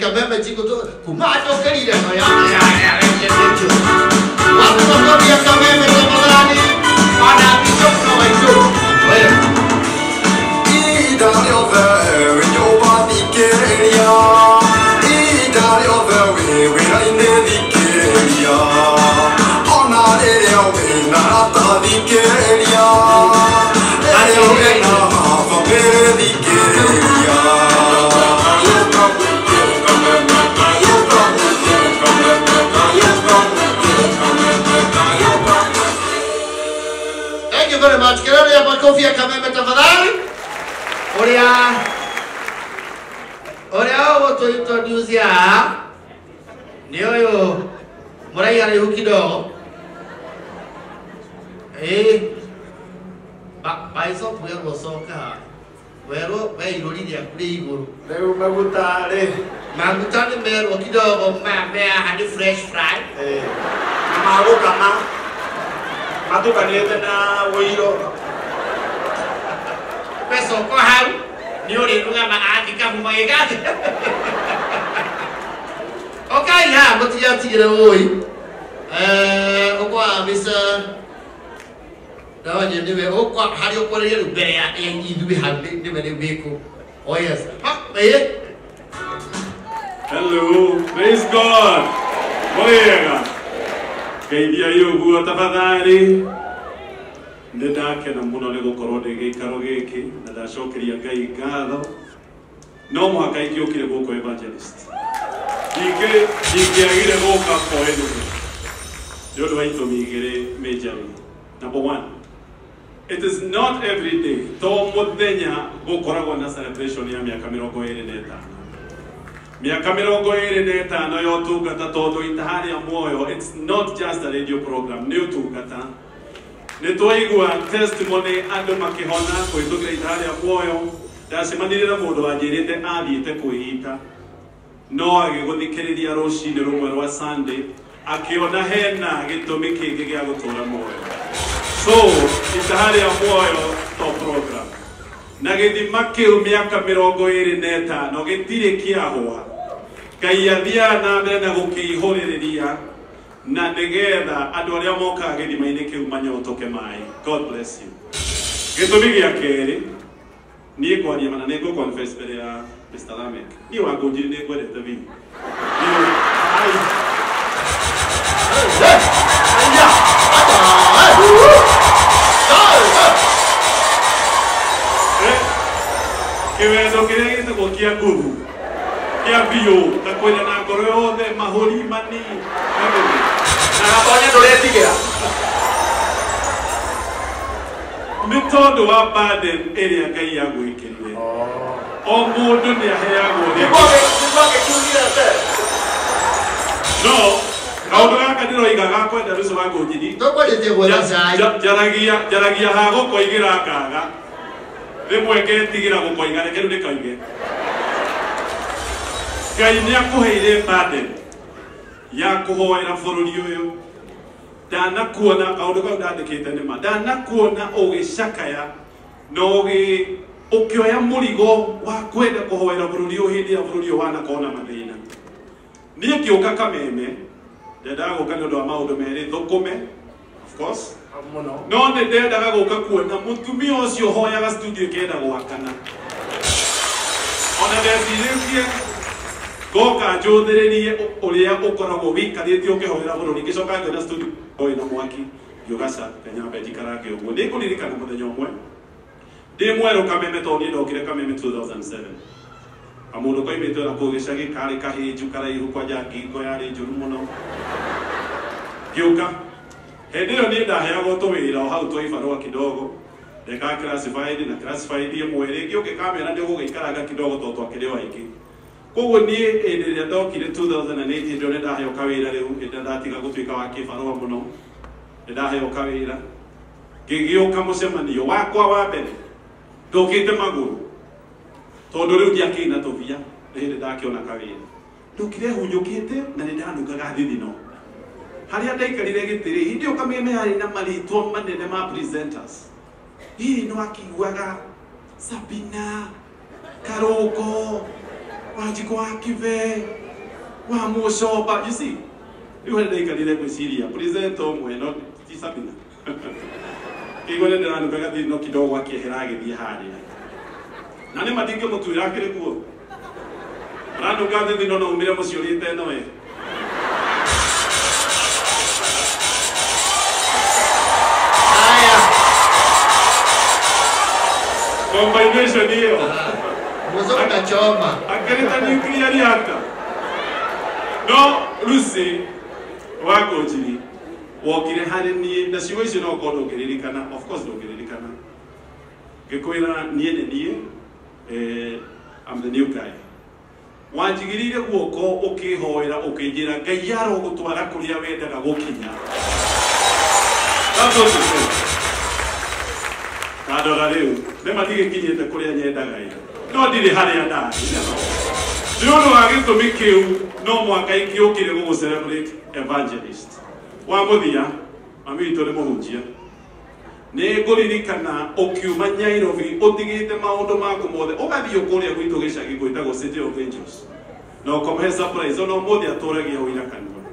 Kameme chiko tu kumajokerire no ya ya watu makofi ya Kameme tafadhali ana kichoko na wacho Thank you very much. Kelele ya makofi ya Kameme tafadhali. Oria oria woto introduce ya ni oyo muraiga raihu kidogo baiso pwerwo coka werwo we irũri rĩaku rĩ igũrũ rĩu maguta rĩ maguta nĩ merwo kidogo me haha nĩ fresh fry na magũkama matukanĩte na wũiro wecoko hau nĩ ũrĩrugama athikabu magĩgathi okai haha mũtigatigĩre ũi ũkwa Mr. Dawa niwe okwa hari okwarĩria rĩu mbere ya ithuĩ hau nĩwe rĩu wĩkũ. Oh yes. Ha, eh. Hello, praise God. Wega. Ngeithia ũguo tafadhali. Nĩ ndakena mũno nĩ gũkorwo ndĩ gĩikaro gĩkĩ na ndacokeria Ngai ngatho. No mũhaka ingĩũkire gũkũ evangelist. Ndingĩagire gũka for anything. Nĩ ũndũ wa itũmi igĩrĩ majorly. Number one, it is not every day to muthenya gukoragwo na celebration ya miaka 25. Miaka 25 ya ũtungata tondu Itaha rĩa Muoyo, it's not just a radio program, nĩ ũtungata. Nĩ twaigua testimony andũ makĩhona kũhĩtũkĩra Itaha rĩa Muoyo. Ndacemanirie na mũndũ wanjĩrĩte athiĩte kwĩhita no agĩgũthikĩrĩria rũcinĩ rũmwe rwa Sunday akĩona hena gĩtũmi kĩngĩ gĩa gũtũra muoyo. So, Itaha rĩa Muoyo to program. Na gĩthima kĩu mĩaka 25 gĩtirĩ kĩahũa. Ngai athiaga na mbere na gũkĩihũrĩrĩria na nĩgetha andũ arĩa mokaga gĩthima-inĩ kĩu manyotoke maĩ. God bless you. Gĩtũmi gĩa kerĩ, niĩ kwaria mana nĩ ngũ confess mbere ya Mr. Lamek. Niĩ Wangũnjiri nĩ ngwendete biũ. Kĩwendo kĩrĩa gĩtagwo kĩa nguvu kĩa biũ ta kwenda na ngoro yothe mahũri mani na gatonye ndũretigĩra nĩ tondũ wa burden ĩrĩa Ngai agwĩkĩrire. O mũndũ nĩ aheagwo no kaũndũ gaka ndĩroiga gakwenda rũciũ wa Ngũnjiri njaragia ha gũkoigĩra ngaga rĩmwe ngetigĩra gũkoiga reke rĩu ndĩkoige. Ngai nĩ akũheire burden ya kũhoera bũrũri ũyũ. Ndanakuona kaũndũ kau ndandĩkĩte nĩma ndanakuona ũgĩcakaya na ũkĩoya mũrigo wa kwenda kũhoera bũrũri ũyũ hĩndĩ ya bũrũri ũyũ wanakorwo na mathĩna. Niĩ ngĩũka Kameme ndendaga gũka nĩ ũndũ wa maũndũ merĩ, thũkũme of course no nĩ ndendaga gũka kuona mũtumia ũcio ũhoyaga studio ĩkĩenda gwakana. Ona ndecirĩtie ngoka njũthĩrĩrie ũrĩa ũkoragwo wĩikarĩtie ũkĩhoera bũrũri, ngĩcoka ngĩona studio ĩna mwaki ngiuga ca nyambe njikarange ũguo. Nĩ ngũririkana mũthenya ũmwe ndĩ mwerũ Kameme tondũ niĩ ndokire Kameme 2007. Kamũndũ koimĩte ona kũu gĩcagi karĩ kahĩnju karaihu kwanja ngingo yarĩ njũru mũno. Ngĩũka hĩndĩ ĩyo niĩ ndaheagwo tũwĩra o hau twa ibarũa kidogo ndekaga classified na classified ĩmwe rĩngĩ ũngĩkamera nĩ ũgũgĩikaranga kidogo tondũ twakĩrĩ o aingĩ. Koguo niĩ hĩndĩ ĩrĩa ndokire 2008 hĩndĩ ĩyo nĩ ndaheo kawĩra rĩu hĩndĩ ĩrĩa ndatiga gũtuĩka wa kĩbarũa mũno nĩ ndaheo kawĩra ngĩgĩũka mũcemanio wakwa wa mbere ndũkĩte magũrũ tondũ rĩu ndiakĩrĩ na tũbia nĩ hĩndĩ ndakĩona kawĩra ndũkire hunyũkĩte na nĩ ndanungaga thithino harĩa ndaikarire gĩtĩ rĩ hĩndĩ ĩyo Kameme yarĩ na marĩtwa manene ma presenters hihi nĩ wakĩiguaga Sabina Karũngo Wanjikũ wa Kibe wa Mũcoba. You see, rĩu harĩ ndaikarire gwĩciria presenter ũmwe no ti Sabina kĩigua nĩ ndĩranuka gathino kidogo akĩehera agĩthiĩ harĩa na nĩ ma ndingĩmũtuĩra akĩrĩ kuo ũranuka thithino no umĩre mũciĩ ũrĩte nowe. Haya. Combination hiyo. Mwanzo utachoma. Akileta nuclear reactor. No Lucy Wangũnjiri wokire harĩ niĩ na ciugo icio no ũkorwo ndũngĩririkana, of course ndũngĩririkana. Ngĩkwĩra niĩ nĩ niĩ, I'm the new guy. Wanjigĩrĩire guoko ũkĩhoera ũkĩnjĩra Ngai arogũtwara kũrĩa wendaga gũkinya. That's what you said. Ndandora rĩu nĩ matigĩkinyĩte kũrĩa nyendaga ĩ no ndirĩ harĩa ndarĩ. Nĩ ũndũ wa gĩtũmi kĩu no mwaka ingĩũkire gũgũ celebrate evangelist. Wa mũthia mami witũ nĩ mũhunjia. Nĩ ngũririkana ũkiuma Nairobi ũtigĩte maũndũ maku mothe ũgathiĩ kũrĩa gwitũ gĩcagi gwĩtagwo City of Angels na ũkamũhe surprise ona ũmũthĩ atũragia ũira kanua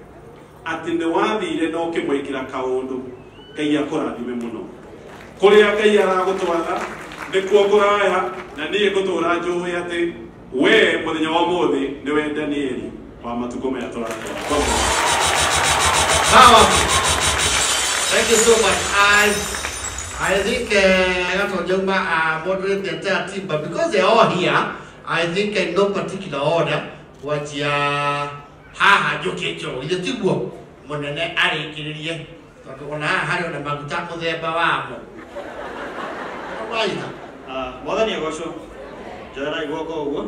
atĩ nĩ wathire na ũkĩmwĩkĩra kaũndũ. Ngai akũrathime mũno kũrĩa Ngai aragũtwara nĩkuo kũraya na niĩ ngũtũra njũĩ atĩ we mũthenya wa ũmũthĩ nĩwe Danieli wa matukũ maya tũratũra. Powerful. Thank you so much. I think I moderate the entire team, but because they're all here, I think in no particular order, what ya haha njuke ithe tiguo munene arĩkĩrĩrie tondũ ona haha harĩ ona maguta mũthemba wamo. Waitha. Mwathani agocwo. Njoerai guoko ũguo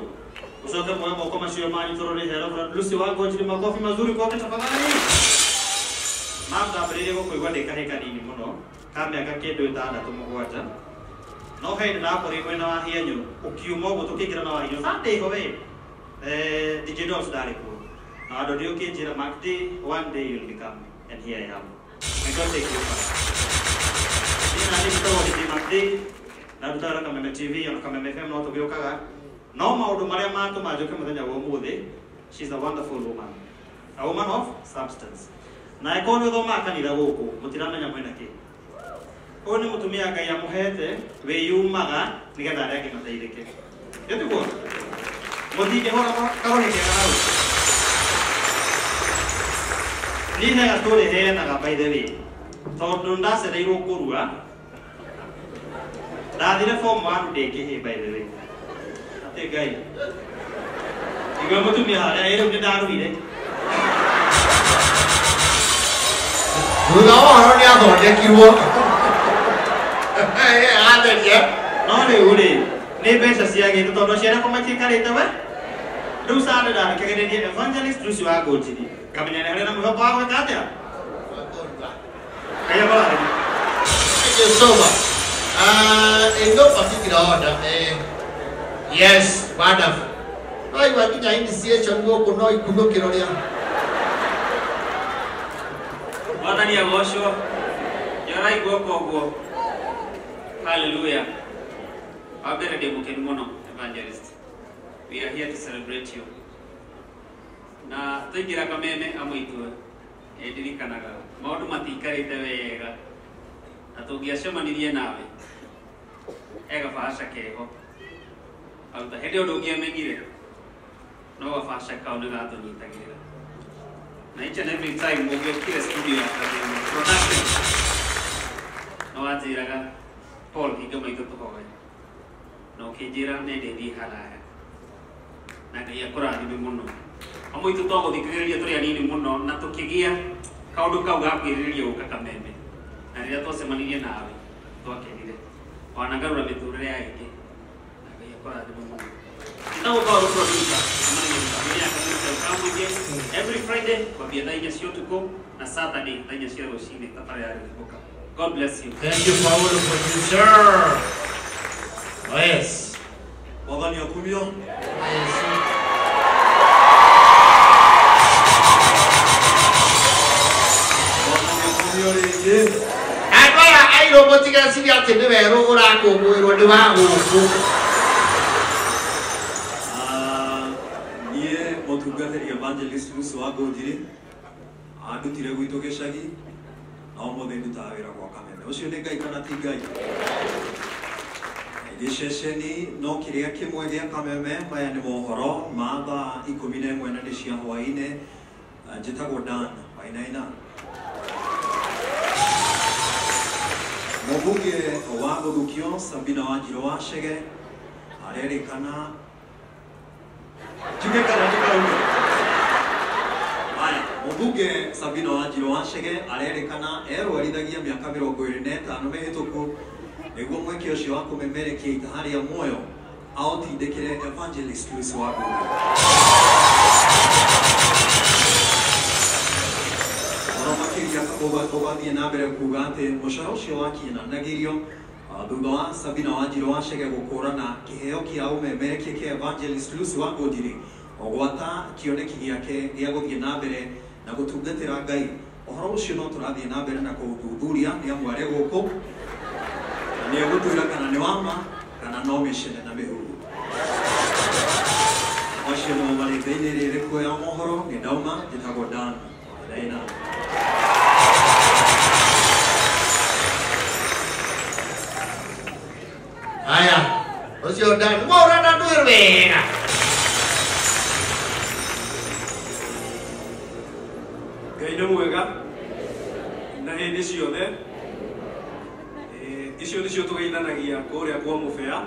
ucoke muoe moko macio manyu tũrore hero Lucy Wangũnjiri makofi mazuri kwake tafadhali. Mam ndambĩrĩirie gũkũigua ndĩ kahĩĩ kanini mũno ka mĩaka kĩndũ ĩtandatũ mũgwanja no hĩndĩ ndakorirwo mwena wa Hianyũ ũkiuma ũguo tũkĩingĩra na Wahinyũ Sunday ho we DJ Dobbs ndarĩ kuo na andũ ũkĩnjĩra Mark D one day you'll become and here I am. May God take you far. Niĩ naniĩ njĩtagwo DJ Mark D na ndutaga Kameme TV ona Kameme FM no tũgĩũkaga no maũndũ marĩa matũma njũke mũthenya wa ũmũthĩ. She's a wonderful woman, a woman of substance. Na ĩkorwo nĩ ũthomaga kanitha gũkũ mũtiramenya mwena kĩ. Ũyũ nĩ mũtumia Ngai amũhete wĩyumaga nĩgetha arĩa angĩ mateithĩke. Ĩ tiguo? Mũtingĩhũra karũhĩ kega hau. Niĩ he gatũrĩ heanaga by the way tondũ ndacereirwo kũrua ndathire form 1 ndĩ kĩhĩ by the way. Atĩ Ngai igua mũtumia harĩa ĩ rĩu nĩ ndaruire. Thutha wa ũhoro nĩ athondekirwo. Atheria. No rĩu rĩ nĩ mbeca ciagĩte tondũ aciari akwa matiikarĩte we. Rĩu Sunday ndarekagĩrĩria evangelist Lucy Wangũnjiri ngamenya nĩ harĩ na mwĩhoko wa gwĩka atĩa. Ngai akũrathime. Thank you so much. In no particular order, yes, wonderful. No igua nginya initiation gũkũ no ikunũkĩro rĩa Mwathani agocwo. Njoerai guoko ũguo. Hallelujah. Wa mbere ndĩ mũkenu mũno evangelist. We are here to celebrate you. Na twaingĩra Kameme amwe ithuĩ ndirikanaga maũndũ matiikarĩte wega na tũngĩacemanirie nawe he gabaca keho aruta hĩndĩ ĩyo ndũngĩamenyire no gabaca kau nĩ gatũnyitagĩrĩra na each and every time ũngĩokire studio ya Kameme production no wanjĩraga Paul hinga maitho tũhoe na ũkĩnjĩra nĩ ndĩthiĩ haraya na Ngai akũrathime mũno. Amwe itũ twagũthikagĩrĩria tũrĩ anini mũno na tũkĩgĩa kaũndũ kau ga kwĩrirĩria gũka Kameme na rĩrĩa twacemanirie nawe twakenire wanagarũra mĩtũrĩre ya aingĩ na Ngai akũrathime mũno. Njĩtagwo Paul producer every Friday kwambia thaa inya cia ũtukũ na Saturday thaa inya cia rũcinĩ tabarĩra ya Rĩrĩmbũka. God bless you. Thank you Paul producer. Yes. Mwathani akumio. Yes. Mwathani akumio rĩngĩ. Andũ aya airũ mũtigecirie atĩ nĩ werũ ũrakũngũĩrwo nĩ wa gũkũ. Mũtungatĩri Evangelist Lucy wa Ngũnjiri andutire gwitũ gĩcagi na ũmũthĩ ndutaga wĩra gwa Kameme. Ũcio nĩ Ngai kana ti Ngai? Gĩceceni no kĩrĩa kĩmwe gĩa Kameme. Maya nĩ mohoro ma thaa 11 na nĩ cia hwaĩ-inĩ. Njĩtagwo Dan Wainaina. Mũmbunge wa Gũthukio Sabina Wanjirũ wa Chege arerĩkana njuge kana ndikauge. Haya, mũmbunge Sabina Wanjirũ wa Chege arerĩkana erwarithagia mĩaka 25 mĩhĩtũku nĩguo mweke ũcio wa kũmemerekia itaha rĩa muoyo aũtindĩkĩre Evangelist Lucy wa Ngũnjiri. Oro makĩria ũgathiĩ na mbere kuga atĩ mũcoro ũcio wakinyanagĩrio thutha wa Sabina Wanjirũ wa Chege gũkũrana kĩheo kĩa ũmemerekia kĩa Evangelist Lucy wa Ngũnjiri ogwata kĩoneki gĩake gĩa gũthiĩ na mbere na gũtungatĩra Ngai. Ũhoro ũcio no tũrathiĩ na mbere na kũũthuthuria nĩ amu arĩ gũkũ na nĩ egũtwĩra kana nĩ wama kana no mĩcene na mĩhuhu. Macio nĩmo marĩ thĩinĩ rĩrĩ kuoya mohoro. Nĩ ndauma, njĩtagwo Dan Wainaina. Haya, ũcio Dan mwaũra na ndwĩrĩ wega. Ngai nĩ mwega na hĩndĩ ciothe. Icio nĩcio tũgeithanagia kũrĩa kwa mũbea,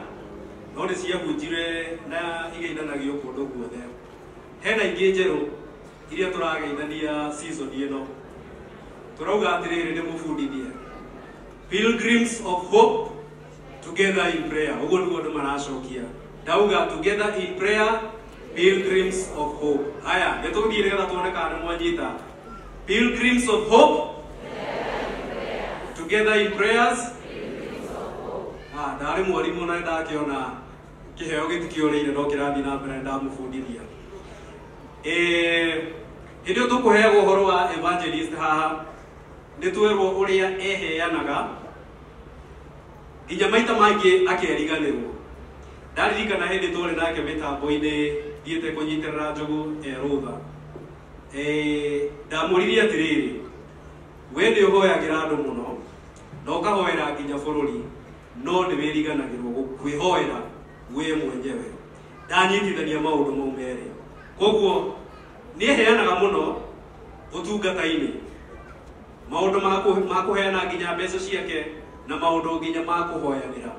no nĩ ciahunjire na igeithanagio kũndũ guothe. Hena ingĩ njerũ iria tũrageithania season ĩno. Tũrauga atĩrĩrĩ, nĩ mũbundithie Pilgrims of Hope together in prayer. Ũguo nĩguo andũ maracokia. Ndauga together in prayer, Pilgrims of Hope. Haya, nĩ tũthiĩ nĩgetha tuone kana nĩ mwanyita. Pilgrims of Hope together in prayers. Ndarĩ mwarimũ na ndakĩona kĩheo gĩtikĩũrĩire no kĩrathiĩ na mbere ndamũbundithia. Hĩndĩ ĩyo tũkũheagwo ũhoro wa evangelist haha nĩ twerwo ũrĩa eheanaga nginya maita mangĩ akeriganĩrwo. Ndaririkana hĩndĩ twarĩ nake mĩtambo-inĩ thiĩte kũnyitĩrĩra Njogu e rũtha. Ndamũririe atĩrĩrĩ, we nĩ ũhoyagĩra andũ mũno na ũkahoera nginya bũrũri, no nĩ wĩriganagĩrwo kwĩhoera we mwenyewe. Ndanyitithania maũndũ mau merĩ. Koguo nĩ eheanaga mũno ũtungata-inĩ, maũndũ ma kũheana nginya mbeca ciake na maũndũ nginya ma kũhoyanĩra.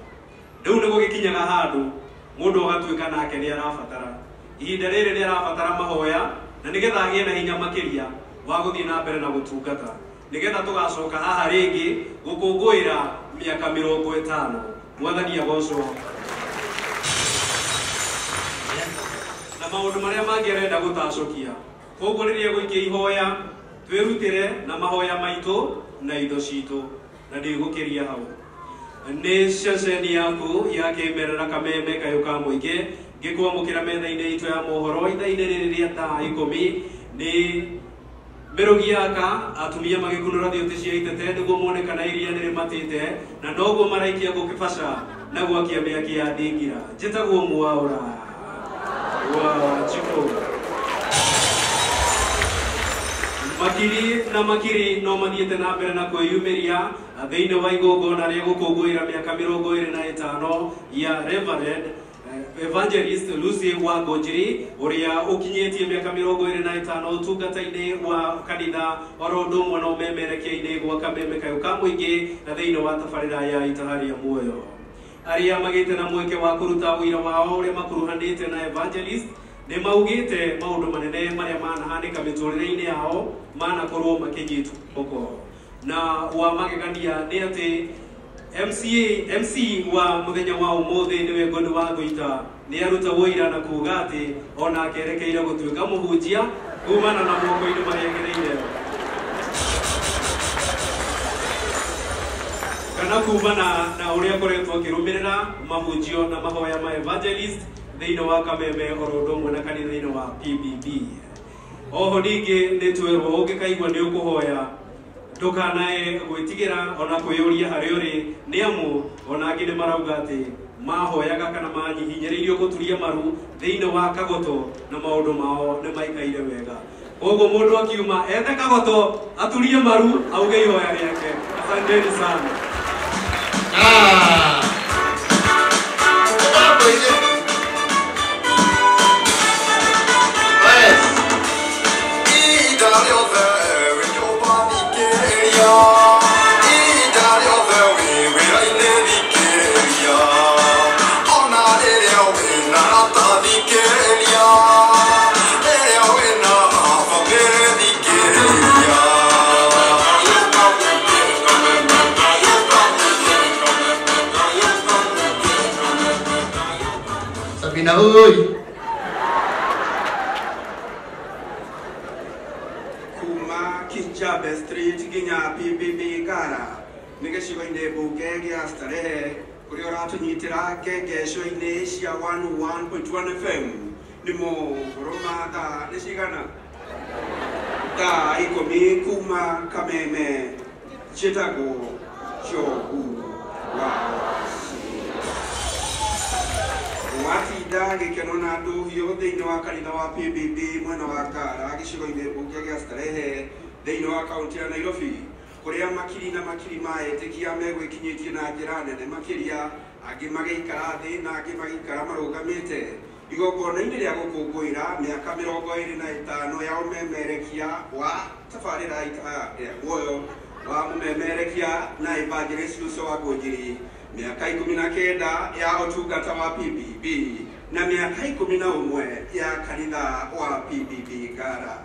Rĩu nĩ gũgĩkinyaga handũ mũndũ agatuĩka nake nĩ arabatara ihinda rĩrĩ nĩ arabatara mahoya na nĩgetha agĩe na hinya makĩria wa gũthiĩ na mbere na gũtungata, nĩgetha tũgacoka haha rĩngĩ gũkũngũĩra mĩaka 50. Mwathani agocwo. Na maũndũ marĩa mangĩ arenda gũtacũkia. Koguo rĩrĩa gũikia ihoya twĩrutĩre na mahoya maitũ na indo citũ, na ndigũkĩria hau. Nĩ ceceni yaku ya kĩmerera Kameme kayũ ka mũingĩ ngĩkwamũkĩra metha-inĩ itũ ya mohoro ithaa-inĩ rĩrĩ rĩa thaa 10. Nĩ mĩrũgi aka atumia magĩkunũra thiũtĩ cia itete nĩguo mone kana iria nĩ rĩmatĩte, na noguo maraikia gũkĩbaca na gwakia mĩaki ya thingira. Njĩtagwo Mwaũra wa Njikũ. Makiri na makiri no mathiĩte na mbere na kwĩyumĩria thĩinĩ wa igongona rĩa gũkũngũĩra mĩaka 25 ya Reverend Evangelist Lucy wa Ngũnjiri ũrĩa ũkinyĩtie mĩaka 25 ũtungata-inĩ wa kanitha oro ũndũ ũmwe na ũmemerekia-inĩ gwa Kameme kayũ ka mũingĩ na thĩinĩ wa tabarĩra ya itaha rĩa muoyo. Arĩa magĩte na mweke wa kũruta ũira wao ũrĩa makuruhanĩte na Evangelist nĩ maugĩte maũndũ manene marĩa manahanĩka mĩtũrĩre-inĩ yao manakorwo makĩnyitwo moko. Na wa magegania nĩ atĩ MC wa mũthenya wa ũmũthĩ nĩwe Ngũni wa Ngũita nĩ aruta ũira na kuga atĩ onake erekeire gũtuĩka mũhunjia kumana na moko-inĩ marĩa agereire kana kumana na ũrĩa akoretwo akĩrũmĩrĩra mahunjio na mahoya ma Evangelist thĩinĩ wa Kameme oro ũndũ ũmwe na kanitha-inĩ wa PBB. Oho ningĩ nĩ twerwo ũngĩkaigua nĩ ũkũhoya ndũkanae gwĩtigĩra ona kwĩyũria harĩa ũrĩ, nĩ amu ona angĩ nĩ marauga atĩ Mahoyaga kana manyihinyĩrĩirio gũturia maru thĩinĩ wa kagoto na maũndũ mao nĩ maikaire wega. Koguo mũndũ akiuma ethe kagoto aturie maru auge ihoya rĩake. Asanteni sana. Sabina oi. Kuma Kijabe Street nginya PBB Ngara nĩ gĩcigo-inĩ mbunge gĩa Starehe kũrĩa ũratũnyitĩra ngengesho-inĩ cia 101.1 FM. Nĩ mohoro ma thaa nĩ cigana? Thaa 10 kuma Kameme. Njĩtagwo Njogu wa Watinda gĩkeno na ndũhiũ thĩinĩ wa kanitha wa PBB mwena wa Ngara gĩcigo-inĩ mbunge gĩa Starehe thĩinĩ wa kaunti ya Nairobi kũrĩa makiri na makiri ma etĩkia megwĩkinyĩtie na njĩra nene makĩria, angĩ magĩikara thĩ na angĩ magĩikara marũgamĩte igongona-inĩ rĩa gũkũngũĩra mĩaka 25 ya ũmemerekia wa tabarĩra ya muoyo wa mũmemerekia na Evangelist Lucy wa Ngũnjiri, mĩaka 19 ya ũtungata wa PBB na mĩaka 11 ya kanitha wa PBB Ngara.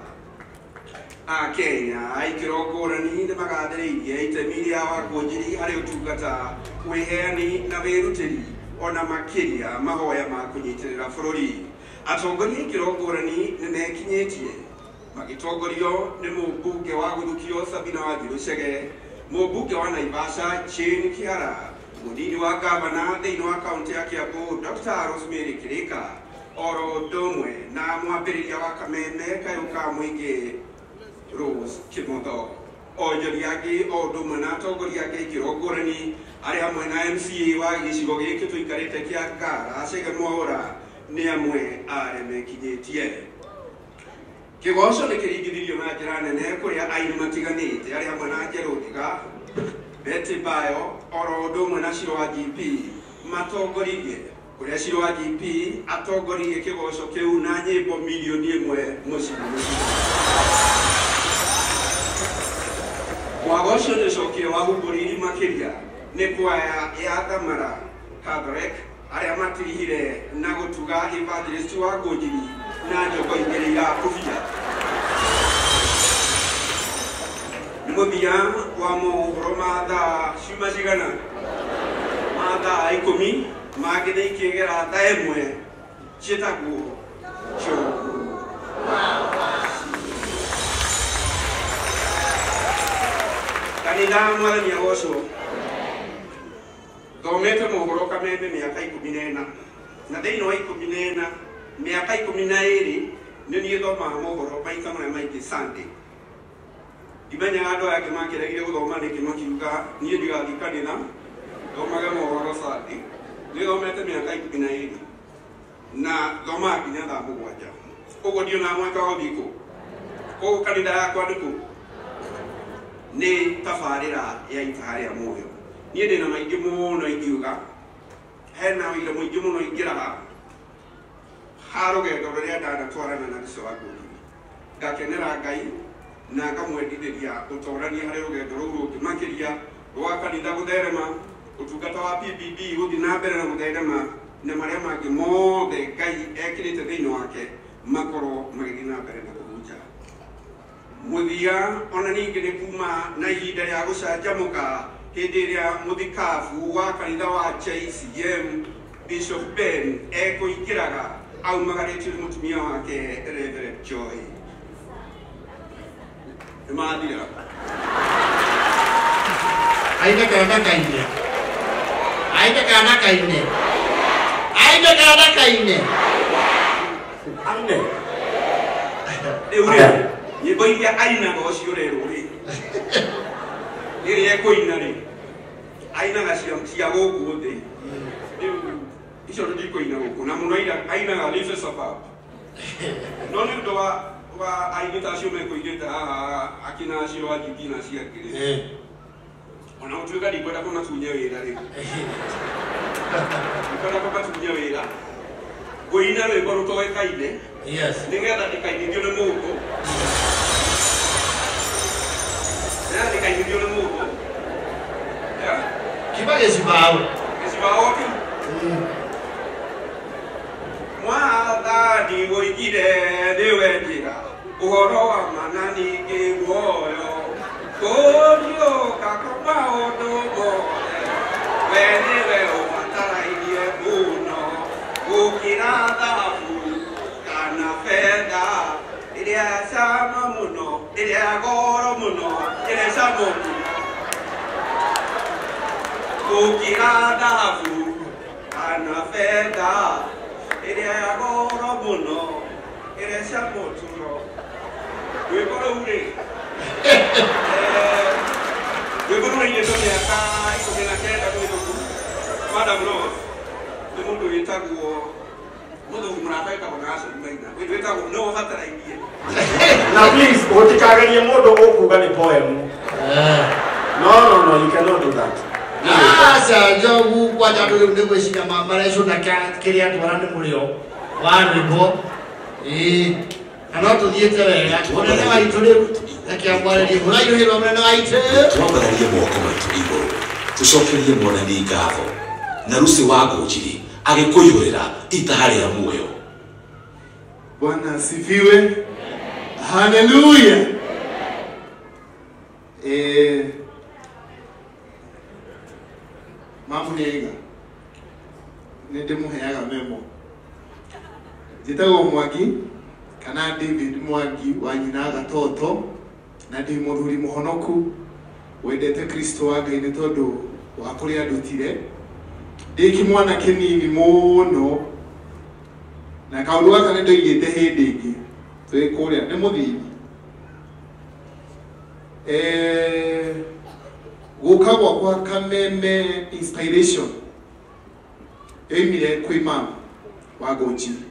Akenya aikĩro ngũrani nĩ magathĩrĩirie itemi rĩa Wangũnjiri harĩ ũtungata, wĩheani na wĩrutĩri ona makĩria mahoya ma kũnyitĩrĩra bũrũri. Atongoria ikĩro ngũrani nĩ mekinyĩtie magĩtongorio nĩ mũmbunge wa Gũthukio Sabina Wanjiru Chege, mũmbunge wa Naivasha Jane Kihara, mũnini wa gavana thĩinĩ wa kaunti ya Kiambu Dr. Rosemary Kirika, oro ũndũ ũmwe na mwambĩrĩria wa Kameme kayũ ka mũingĩ Rose Kimotho. Onjoria angĩ o ũndũ ũmwe na atongoria angĩ ikĩro ngũrani arĩ hamwe na MCA wa gĩcigo gĩkĩ tũikarĩte kĩa Ngara Chege Mwaũra nĩ amwe arĩa mekinyĩtie. Kĩgoco nĩ kĩringithirio na njĩra nene kũrĩa aini matiganĩte arĩ hamwe na Njerũ Ndiga, Betty Bayo oro ũndũ ũmwe na Shiro wa GP matongoririe, kũrĩa Shiro wa GP atongoririe kĩgoco kĩu na nyĩmbo milioni 1 mũciĩ mũciĩ. Mwago ũcio nĩ ũcokire wahumbũriri makĩria nĩ kwaya ya Thamara Catholic arĩa matirihire na gũtuga Evangelist wa Ngũnjiri na njoko igĩrĩ irakũbia. Nĩ mũthia wa mohoro ma thaa ciuma cigana? Ma thaa 10 mangĩ nĩ ikĩgera thaa 1 ciĩtagwo Njogu. Kanitha mwathani agocwo. Thomete mohoro Kameme mĩaka 14 na thĩinĩ wa 14 mĩaka 12 nĩ niĩ thomaga mohoro maita marĩa maingĩ Sunday. Ndimenyaga andũ aya angĩ makĩregire gũthoma nĩkĩ makiuga niĩ ndigathiĩ kanitha thomage mohoro Sunday. Nĩ thomete mĩaka 12 na thomaga nginya thaa 7. Ũguo ndionaga mweke wa gũthiĩ kũ. Koguo kanitha yakwa nĩ kũ? Nĩ tabarĩra ya itaha rĩa muoyo. Niĩ ndĩna maingĩ mũno ingiuga, hena ũira mũingĩ mũno ingĩraga ha rũgendo rũrĩa ndanatwarana na Lucy wa Ngũnjiri. Ngakenera Ngai na ngamwendithĩria ũtorania harĩ rũgendo rũu rũngĩ makĩria rwa kanitha gũtherema, ũtungata wa PBB gũthiĩ na mbere na gũtherema, na marĩa mangĩ mothe Ngai ekĩrĩte thĩinĩ wake makorwo magĩthiĩ na mbere na kũhunja. Mũthia ona ningĩ nĩ kuma na ihinda rĩa gũcanjamũka hĩndĩ ĩrĩa mũthikabu wa kanitha wa JCM Bishop Ben ekũingĩraga aumagarĩtio nĩ mũtumia wake Reverend Joy. Nĩ mathira. Aine kana kaine. Aine kana kaine. Aine kana kaine. Aine. Rĩu rĩ, nyĩmbo iria ainaga ũcio rĩrũ rĩ, rĩrĩa ekũina rĩ, ainaga cia gũkũ thĩ. Rĩu Icio ndikũina gũkũ na mũno ainaga Life Suburb. No nĩ ũndũ wa aini ta acio mekũigĩte haha akina acio wa Njigi na acio angĩ rĩ. Ona gũtuĩka ndikwenda kũmatunya wĩra rĩ. Ndikwenda kũmatunya wĩra. Ngũina rwĩmbo rũtoĩkaine. Yes. Nĩgetha ndikainithio nĩ mũndũ. Nĩgetha ndikainithio nĩ mũndũ. Yeah. Kiba gĩcibao. Gĩcibao kĩu. Mwathani woigire nĩwe njĩra ũhoro wa ma na ningĩ muoyo kũriũka kwa maũndũ mothe we nĩwe ũbatarairie mũno gũkĩra thahabu kana betha ĩrĩa cama mũno ĩrĩa goro mũno ĩrĩa cama mũno gũkĩra thahabu kana betha ĩrĩa ya goro mũno ĩrĩa cama ũtũro. Rwĩmbo rũu rĩ rwĩmbo rũrainĩtwo mĩaka 19 mĩhĩtũku. Madam Rose nĩ mũndũ wĩtagwo mũthũngũ mũrata wĩtagwo Nashon Maina wĩtagwo nĩwe ũbatarairie. Na please ũtikagerie mũndũ ũkuga nĩ poem. No, no, no, you cannot do that. Aca njogu kwanja andũ rĩu nĩ gwĩciria marecũna kĩrĩa twara nĩ mũrĩo wa rwĩmbo. Ĩĩ na no tũthiĩte wega. Mũnene wa itũ rĩu reke amwarĩrie. Ũraihũhĩrwo mũnene wa itũ. Twambararie moko maitũ igũrũ tũcokerie Mwathani ngatho na Lucy wa Ngũnjiri agĩkũihũrĩra itaha rĩa muoyo. Bwana asifiwe. Haleluya. Mamunega nĩndĩmũheaga memo. Njĩtagwo Mwangi kana David Mwangi wa nyina Gatoto na ndĩ mũthuri mũhonoku wendete Kristo wa Ngai nĩ tondũ wa kũrĩa ndutire. Ndĩ kĩmwana kĩnini mũno na kaũndũ gaka nĩ ndoigĩte hĩndĩ ĩngĩ twĩ kũrĩa nĩ mũthithi. Gũka gwakwa Kameme inspiration yoimire kwĩ mama wa Ngũnjiri.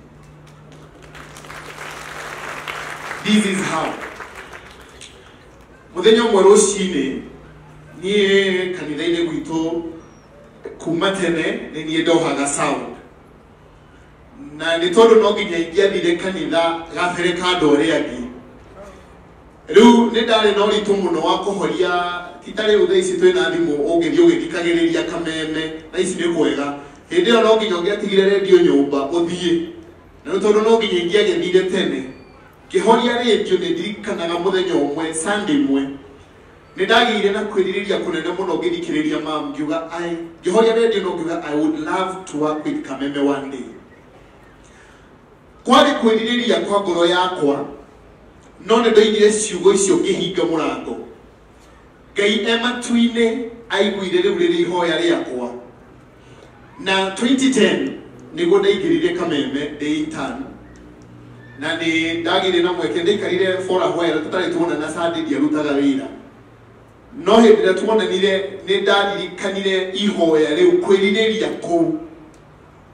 This is how. Mũthenya ũmwe rũcinĩ niĩ kanitha-inĩ gwitũ kuma tene nĩ niĩ ndohaga sound. Na nĩ tondũ no nginya ingĩathire kanitha gabere ka andũ arĩa angĩ. Rĩu nĩ ndarĩ na ũritũ mũno wa kũhoria ti ta rĩu thaa ici twĩna thimũ ũngĩthiĩ ũgĩthikagĩrĩria Kameme thaa ici nĩ kwega. Hĩndĩ ĩyo no nginya ũngĩatigire rendio nyũmba ũthiĩ. Na nĩ tondũ no nginya ingĩagĩthire tene. Ngĩhoria rendio nĩ ndirikanaga mũthenya ũmwe Sunday ĩmwe nĩ ndagĩire na kwĩrirĩria kũnene mũno ngĩthikĩrĩria mam ngiuga ngĩhoria rendio no ngiuga I would love to work with Kameme one day. Kwarĩ kwĩrirĩria kwa ngoro yakwa no nĩ ndoigire ciugo icio ngĩhinga mũrango. Ngai e matu-inĩ aiguire rĩu rĩrĩ ihoya rĩakwa. Na 2010 nĩguo ndaingĩrire Kameme ndĩ intern. Na nĩ ndagĩire na mweke ndaikarire for a while tũtarĩ tuonana Sunday ndiarutaga wĩra. No hĩndĩ ĩrĩa tuonanire nĩ ndaririkanire ihoya rĩu kwĩrirĩria kũu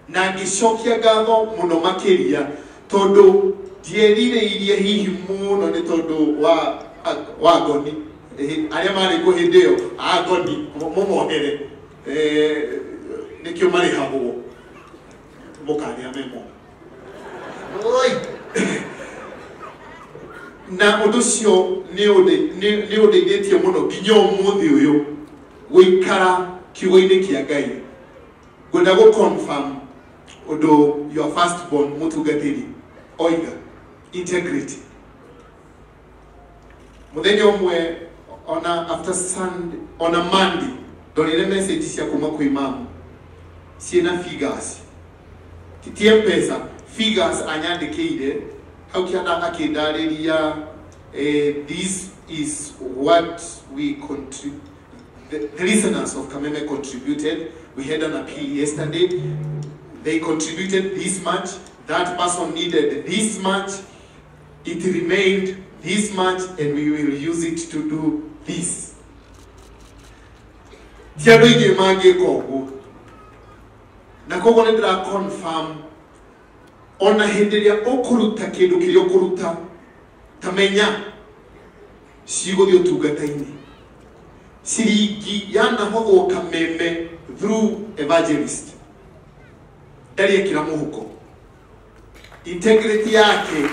na ngĩcokia ngatho mũno makĩria tondũ ndierirĩirie hihi mũno nĩ tondũ wa ngoni arĩa marĩ kuo hĩndĩ ĩyo a ngoni mũmohere nĩkĩo marĩhagwo mũkarĩa memo. Na ũndũ ũcio nĩ ũndeithĩtie mũno nginya ũmũthĩ ũyũ gũikara kiugo-inĩ kĩa Ngai. Ngwenda gũ confirm ũndũ your first born mũtungatĩri oiga integrity. Mũthenya ũmwe ona after Sunday ona Monday ndorire message cia kuma kwĩ mamu ciĩna figures ti M-Pesa figures anyandĩkĩire hau kĩanda akĩndarĩria this is what we contribute the listeners of Kameme contributed. We had an appeal yesterday. They contributed this much. That person needed this much. It remained this much, and we will use it to do this. Ti andũ aingĩ mangĩka ũguo. Na koguo nĩ ndĩra confirm ona hĩndĩ ĩrĩa ũkũruta kĩndũ kĩrĩa ũkũruta ta menya cigũthiĩ ũtungata-inĩ. Ciringi yanahothwo Kameme through evangelist ndarĩ ekĩra mũhuko. Integrity yake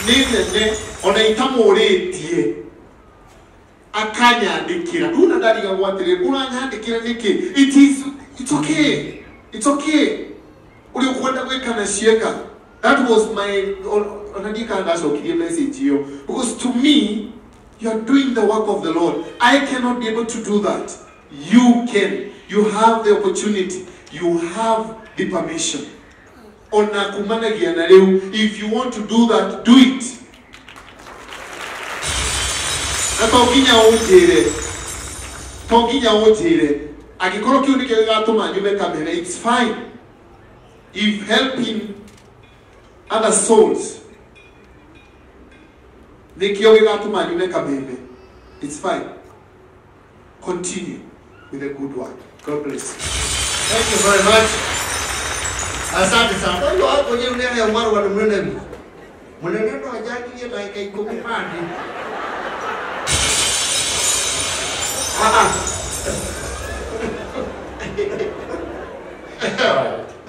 nĩ nene ona itamũrĩtie akanyandĩkĩra. Rĩu na ndarigagwo atĩrĩrĩ, ũranyandĩkĩra nĩkĩ? It's okay. It's okay. Ũrĩa ũkwenda gwĩka na ciĩka. That was my ona ndiĩ ndacokirie message ĩyo, because to me you are doing the work of the Lord. I cannot be able to do that. You can. You have the opportunity. You have the permission. Ona kumanagia na rĩu, if you want to do that, do it. Na to nginya ũnjĩre, to nginya ũnjĩre angĩkorwo kĩu nĩkĩo gĩgatũma nyume Kameme, it's fine. If helping other souls nĩkĩo gĩgatũma nyume Kameme, it's fine. Continue with the good work. God bless you. Thank you very much. Asante sana. Ũyũ wako nĩ ũnene marũa nĩ mũnene. Mũnene no anjangirie ndagĩka 10 bandi.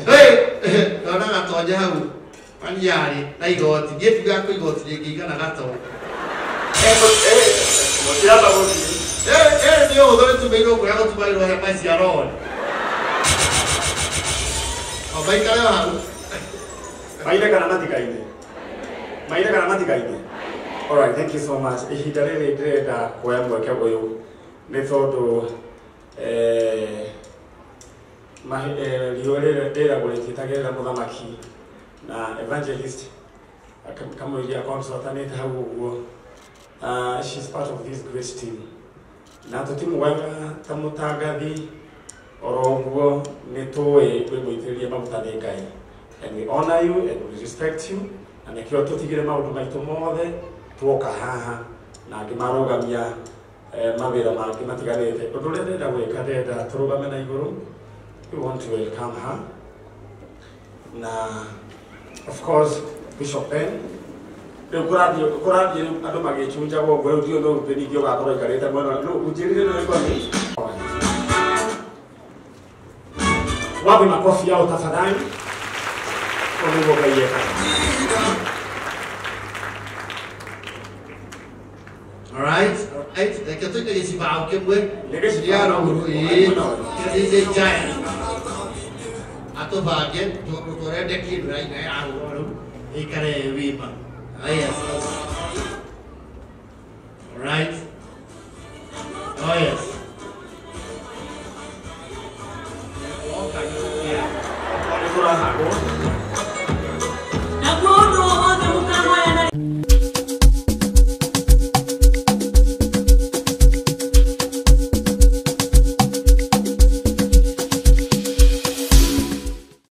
Hey, ndona gatonye hau paniarĩ na igoti. Niĩ tugaga kwĩ igoti rĩngĩigana gatonye. Mũtiramba gũthiĩ. Nĩ ũhũthũ rĩtumĩirwo kũrĩa gũtumagĩrwo hema cia rori. O maikare o hau. Maire kana matikaine? Maire kana matikaine? All right, thank you so much. Ihinda rĩrĩ ndĩrenda kuoya mweke ũyũ nĩ tondũ riũa rĩrĩ rĩragwo rĩtiĩtagĩrĩra mũthamaki na evangelist kamũiria consultanĩte hau ũguo. She's part of this great team. Na tũtimũgaga ta mũtangathi oro ũguo nĩ tũĩ wĩ mũitĩrĩrie maguta nĩ Ngai. And we honor you and we respect you. Na nĩkĩo tũtigire maũndũ maitũ mothe tuoka haha na angĩ marũgamia mawĩra mangĩ matiganĩte. Ũndũ ũrĩa ndĩrenda gwĩka, ndĩrenda tũrũgame na igũrũ. We want to welcome her. Na of course Bishop Ben rĩu kũrathiĩ rĩu andũ magĩcunjagwo ũguo, rĩu ndiũĩ nũ ningĩ ũgakorwo aikarĩte mwena nũ ũnjĩrire nĩ ũrĩkũ. Wapi makofi yao tafadhali? Nĩguo Ngai ekaga. All right, all right. Reke tũine gĩcibaũ kĩmwe. Nĩ gĩcibaũ kĩmwe. DJ Giant. Atũbange tũrende kĩndũ raina ya rũrũ ĩikare wima. Ah, yes. All right. Oh, yes.